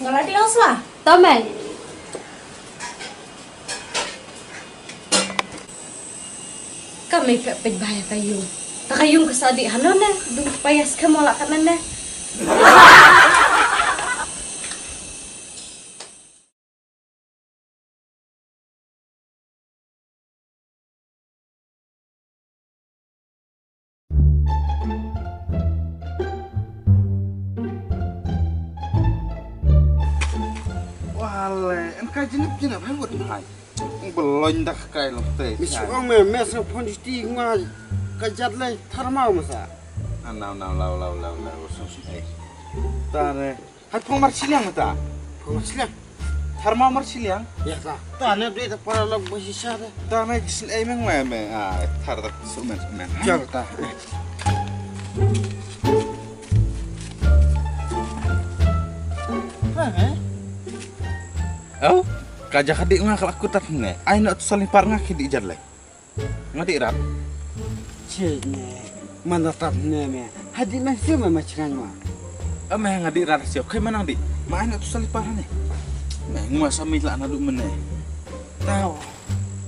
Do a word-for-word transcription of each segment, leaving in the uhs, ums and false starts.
Nga la dih ong sla. To mei. Ka mei pek pek bai ka yung. Ta ka yung ka sa dih hano ne. Dung payas ka mo la ka ne ne. Wale, en ka jinip jinip hai wut hai. Ung belon dah kai loh te. Mis ong me mes nga phone juti nga ka jat lai tharmau masa. Anau nau lau lau lau lau song song eh. Tare. Hai phong mar chiliang ta. Phong mar chiliang. Tharmau mar chiliang. Ya ta. Ta ne dui ta para lok ba shisha de. Ta ne gisin ei meng me me. Ah, thar ta sumen sumen. Jal ta. Hai me. Oh, ka ja ka dih nga ka la kut tat ne. Ai na tu saling par nga ki dih jar lai. Nga dih rat. Che ne. Mana tat ne me. Hadih me siew me ma chngan ma. Ame nga dih rat siew. Kai manang dih. Ma ai na tu saling par ne. Me ngwa sa mi la na du mene. Tao.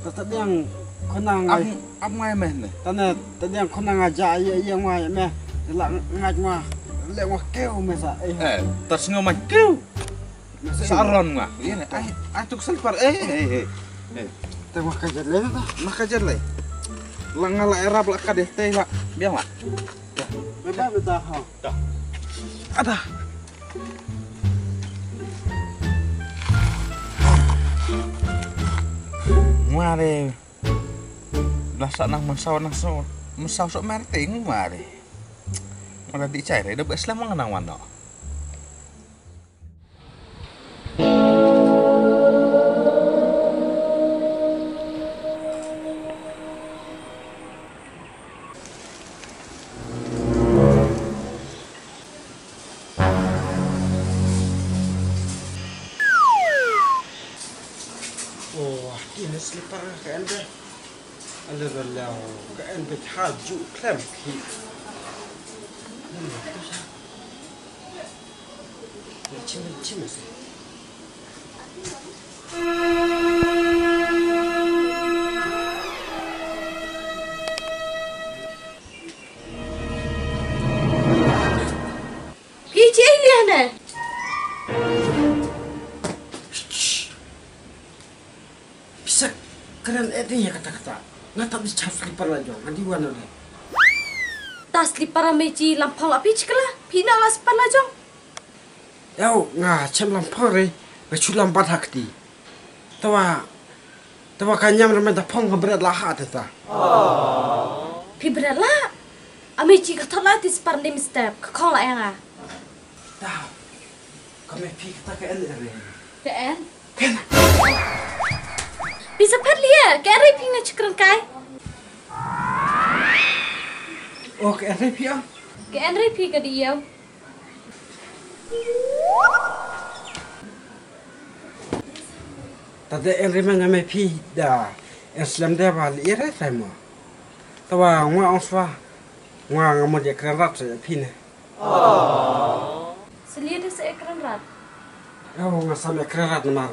Ta ta diang khonang Ap ai. Ap ngai me ne. Ta ne ta diang khonang aja ai ai ngwa me. La ngaj ngwa. Le ngwa keu me sa. Eh. Eh, tas ngwa ma keu. Sa ron nga. Ïa ne, ai, ai tuk selpar. Eh, eh, eh. Eh. Te mah ka jat lei ta. Mah ka jat lei. La nga la erap la ka deh te la. Biang la. Bye bye beta ha. Ada. Ngwa de. Bla sa nang mensaw nang so. Mensaw sok mer te ngwa de. Ngwa di chai re, da ba slam nang wan no. Oh, kine slipper ka en de. Ale ralew ka en beit ha ju khlem khi. Phi chi ei liah ne? Pisa kren eh dei ïa kata kata. Nga tap di chap slipper la jong, nga di wan ole. Ta slipper me chi lam phong la phi chikla, phi na la slipper la jong. Ew, nga chem lam phong re, nga chu lam bat ha kti. Tawa, tawa ka ñiam re me da phong ka bret la ha te ta. Phi bret la? Ame chi ka thot la ti spar lim step, ka khong la ïa nga. Ta, ka me phi kata ka en re. Ka en? Pisa phet lia, ka en rei phi nga chikren kai. Oh, ka en rei phi ah? Ka en rei phi ka di ïew. Ta de en rei ma nga me phi da en slem de ba li rei rei mo. Ta wa ngwa ong swa ngwa nga mo de kren rat se phi ne. Selia de se ekran rat. Oh, nga sam ekran rat namar.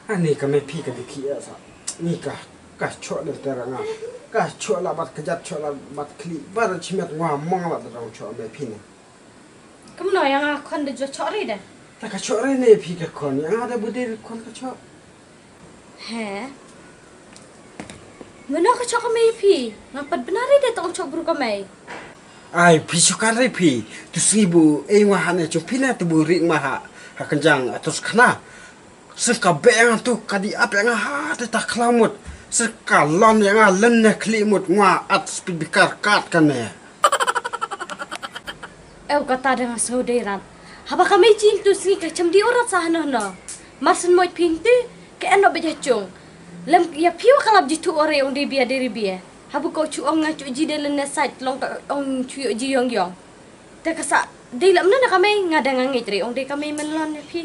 Ani ka me phi ka dikhi eh sa. Ni ka, ka chok de tera nga. Ka chok la bat kejat chok la bat kli. Bat chimet ngwa mong la de rong chok me phi ne. Kumno ïa nga khon de jo chok ri de. Ta ka chok ri ne phi ka khon. Ïa nga de bu de khon ka chok. He. Mano ka chok ka mei phi? Nga pat bna ri de tong chok bru ka mei. Ai, phi sukan ri phi. Tu sngi bu, eh, ngwa hane chung phi na tu bu ri ngwa ha. Ha kenjang atus khna. Sir ka be nga tu, ka di ap nga ha, te ta klamut. Sir ka lon ïa nga len ne kli mut ngwa at speed bikar kat kane. Ew kata da nga sngew dei rat. Haba ka mei jin tu sngi ka chem di urat sa hano hano. Mar syn moj phi nti, ka en no bejah chung. Lem ïa phi wa ka lap ji tu ore ong dei bia dei ri bia. Haba ko chu ong nga chu ji dei lene sait long ka ong chu yo ji yong yong. Te ka sa dei lap na ka mei nga da nga ngeit re ong dei ka mei men lon ïa phi.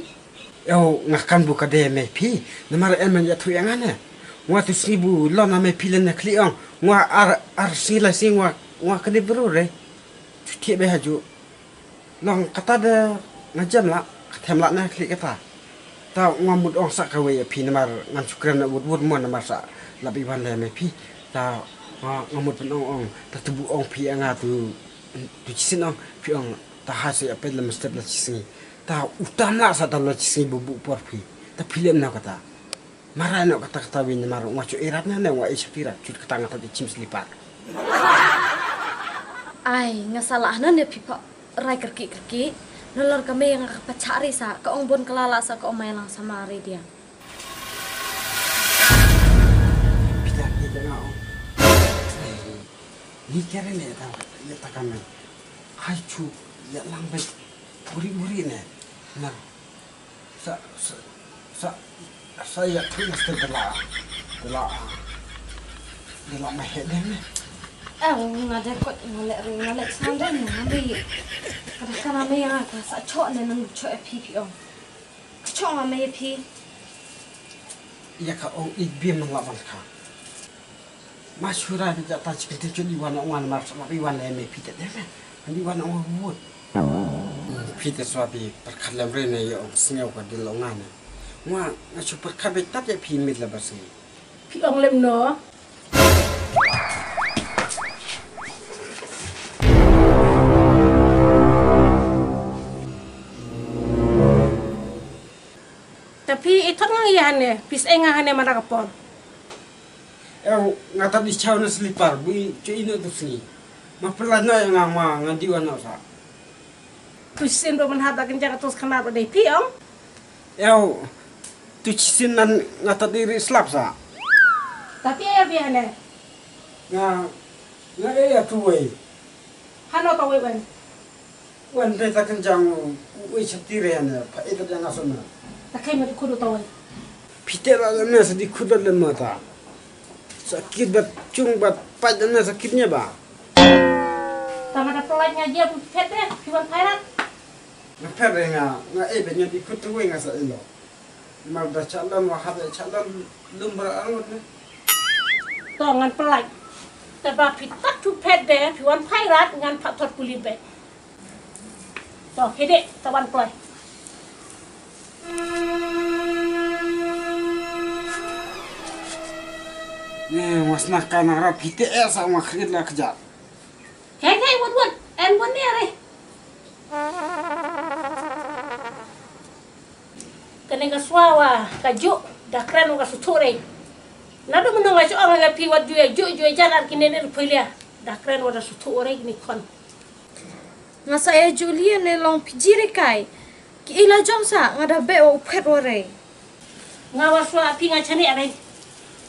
Ew nga kan bu ka dei mei phi. Namar en men ïa thu ïa nga ne. Ngwa tu sngi bu lon na mei phi lene kli ong. Ngwa ar ar sngi la sngi ngwa ngwa kane bru re. Chu thie be ha ju. Long kata de nga jem la, ka Them lah na khlieh kata. Ta nga mut ong sa kawei ïa phi namar ngam shu kren na wut wut mo namar sa lap i wan lem ïa phi. Ta nga, nga mut pyn ong ong ta tu bu ong phi ïa nga tu, tu chisien ong phi ong ta ha sa ïa peit lem step la chisngi. Ta utam lah sa ta la chisngi bu bu por phi. Ta phi lem na kata. Marai noh kata kata win namar nga chu irat na ne nga i shati rat chut kata nga ta chim slipar. Ai, nga salah na ne phi pha rai kerki kerki. Nalor ka mei nga ka pachari sa ka ong bon kelala sa ka ong mai lang sama ri dia. Pita pita nga ong. Ni kere ne ta ya ta kan ne. Hai chu ya lang bet. Buri buri ne. Na. Sa, sa, sa, sa ïa tu mesti dela, dela, dela mah he deh meh. Eh, nga deh kot, nga leh ri, nga leh san deh meh, ambi. Kada kana meh ïa nga, ka sa chok ne nang chok ïa phi phi ong. Ka chok nga meh ïa phi. Ïa ka ong ik bi man la ban ka. Ma sura bi jata chicken tin chun iwan ong wan mar sama iwan le me phi te de me. An iwan ong wut. Phi te swa bi perkhat lem re ne yo ong sngew ka dil ong ane. Wa nga chu perkhat be tat ya phi mit la ba sngew. Phi ong lem no. Ta phi i thot ngang i hane, phi seng ngang hane mana ka por. Ew, nga ta di chaw na slipar, bu i chu ino tu sngi. Ma pela no ya nga ma, nga di wan no sa. Tu sin ro man hada kan jaga tos kana ro dei phi ong. Ew, tu sin nan nga ta di ri slap sa. Ta phi ya phi hane. Nga, nga e ya tu wei. Hano ta wei wen. Wan dei ta kan jang u, u, u, chati re ne, pa ita jang asona. Ta kai ma di kudu tawai. Pite la le me sa di kudu le me ta. Sakit bat chung bat pa jang me sakit nya ba. Ta ma da pelai nya dia pun pet re, piwan pairat. Nga pet re nga, nga e be nya di kudu wai nga sa ilo. Mar da chalon wa hab da chalon lum bara angut ne. To ngan pelai. Te ba phi tak tu pet de, phi wan pairat ngan pat thot puli be. To hede ta wan pelai. Ne was na ka na rap hite e sa wa khrit la kjat. Hei hei wut wut en wut ne re. Kane ka swa wa ka juk da kren wa ka suthu re. Nadu mano nga shu ong nga phi wat ju ya ju ju jan ar kine ne phulia. Da kren wa da suthu re ni kon. Nga sa ya ju lia ne long phi jiri kai. Ki ila jong sa nga da be wa u phet wa re. Nga wa swa phi nga chani are.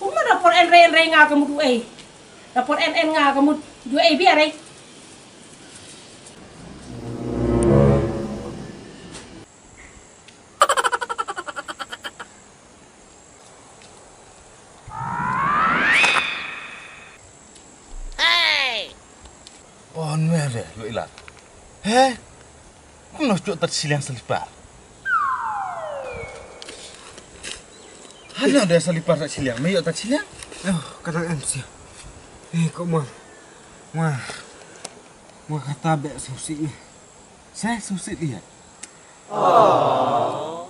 Kuma da por en re en re nga ka mut u ei. Da por en en nga ka mut ju ei bi are. Hey! Oh, nwe re, lo ila. He? Kumno chok tat siliang selipar. Hana da selipar tat siliang, me yo tat siliang. Oh, kadang em sia. Eh, kok mo. Wah. Wah kata be susi ni. Sa susi dia. Oh.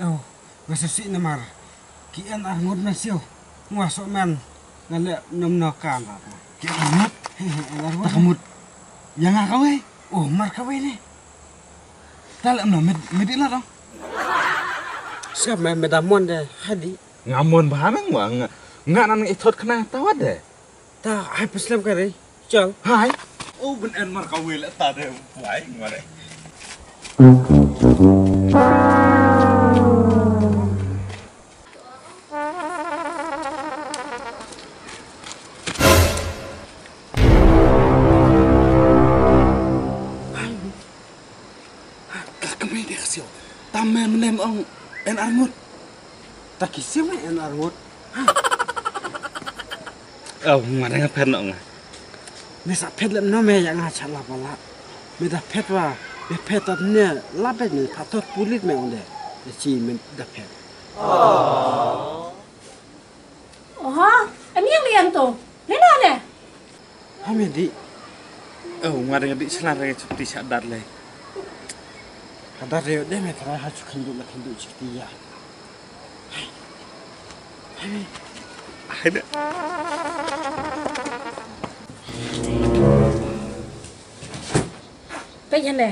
Yo, nga shisih namar ki en arngut na siew. Nga soh men nga leh nom no kan. Ki en arngut? En arngut. Ta ka mut ïa nga kawei. Oh, mar kawei ne. Ta leh nom med, med ila dong. Siap men, me da mon de hadi. Nga mon ba ha meng wa nga, nga nan nga ithot kena tawat de. Ta hai peslem ka re. Chal. Hai. Oh, ben en mar kawei le ta de. Wai ngore. Ka kmie de ka siaw. Ta me mnem ong en arngut. Ta ki siaw me en arngut. Aw, nga dang phet noh nga. Me sa phet lem noh me ïa nga cha la pala. Me da phet wa, me phet tat ne la phet me phatot pulit me ong de. De chi me da phet. Oha, em yang lian to. Lena ne. Hame di. Oh, nga dang di sla re chapti cha dat le. Ka da reo de me trai ha chu khan du la khan du chik ti ya. Peit hangne.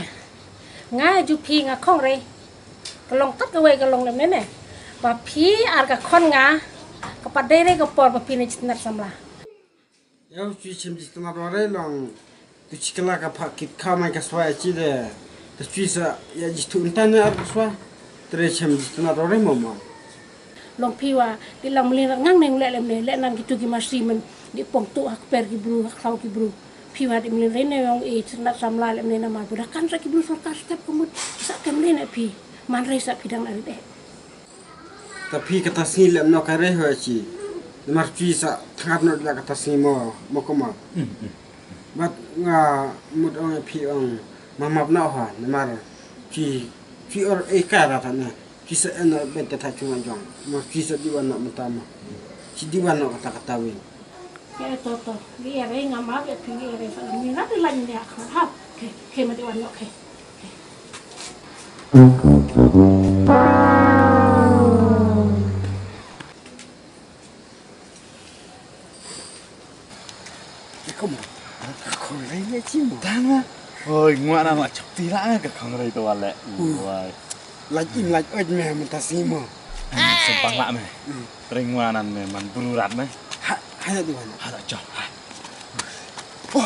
Nga ju phi nga khong re. Ka long tat kawei ka long lem ne ne. Ba phi ar ka khon nga. Ka pat dei re ka por ba phi ne jitnat samla. Yow, chui chem jitnat wa re long. Tu chikla ka phak kit kha mai ka swa chi de. Ta chui sa ya jitu untan ne ar ka swa. Tre chem jitnat wa re mama. Long phi wa di lang mlin ngang neng leh lem ne leh nan kitu ki masi men di pong tu hak per ki bru hak khlaw ki bru. Phi wa di mlin re ne yong e chnat samla lem ne namar buda kan sa ki bru sorkar step kumut sa kem ne ne phi man re sa phi dang na ri de. Ta phi kata sngi lem no ka re ho chi. Namar phi sa thngat no da kata sngi mo mo ko mo. Bat nga mut ong phi ong mamap no ha namar phi phi or e ka ra ta ne. Ki sa en na ben ta tha chunga jong. Ma ki sa diwan na mata ma. Ki diwan na kata kata win. Ke to to. Li ya rei nga ma ke phi li ya rei sa mi na ti la ni ya kha ha. Ke ke ma diwan no ke. Iko mo. Ka khong rei ne chi mo. Tang ma. Oi, ngwa na ma chok ti la ka khong rei to wale. Wai. Laj im laj oj me mynta sngi mo. Sempang la me. Ring ngwa nan me man bru rat me. Ha, ha di wan. Ha da chok. Oh.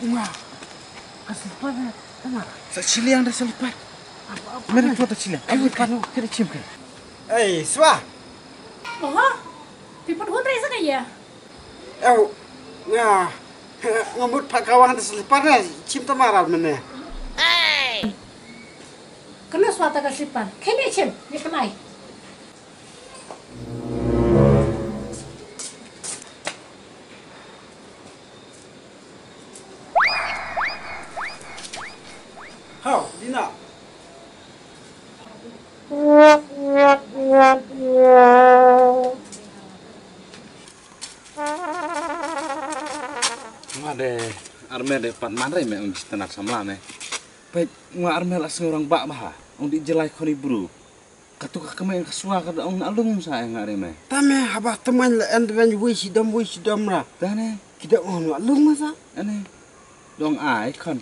Ngwa. Ka slipper me. Tama. Sa chiliang da slipper. Apa apa. Mere tu ta chiliang. Ai wut kan. Kere chim ke. Ei, swa. Oho. Pi pat hun rei sa ka ya. Ew, nga, nga mut pat ka wang da slipper ne, chim ta maral mene. Kana swa ta ka slipper. Kene chim, ni kanai. Hau, Dina. Nga de arme de pat man re me un jitnat samla me. Peit nga arme la sngew rang ba ba ha. Ung di jelai khoni bru. Katu ka kemeng ka swa ka da ong na lung sa nga re me. Tame haba teman la en teman wei sidom wei sidom ra. Tane. Ki da ong na lung ma sa. Ane. Dong ai khon.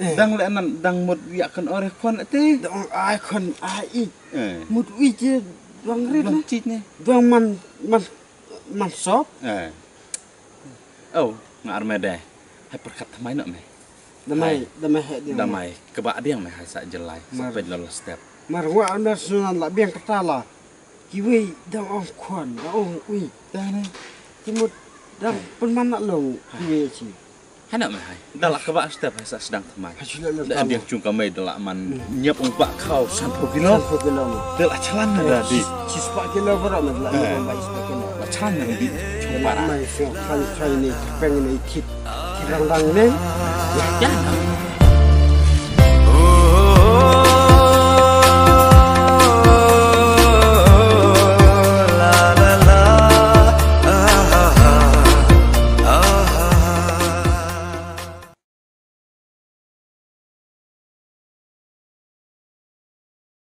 Eh. Dang le nan dang mut ya kan ore khon ate. Dong ai khon ai i. Eh. Mut wi je dong rit Dong ne. Chit ne. Dong man man man sop. Eh. Oh, nga arme de. Hai perkat thamai no me. Damai, damai he dia. Damai keba diang me hai sa jelai. Mar. Sa pet lol step. Mar wa anda sunan la biang kata la. Kiwi dang ong khon, dang ong wi. Dang ne. Kimut dang penman nak long kiwi chi. Hana me hai. Dala keba step hai sa sedang thamai. Hai sila lo. Da diang chung kamai dala man nyap ong ba khau san pho kilo. San pho kilo. Dala chalan na da di. Chi spa kilo barak na dala nyap ong ba spa kilo. Ba chalan na di. Dala mai so khal khai ni peng ni kit. Kirang dang ni. Ya.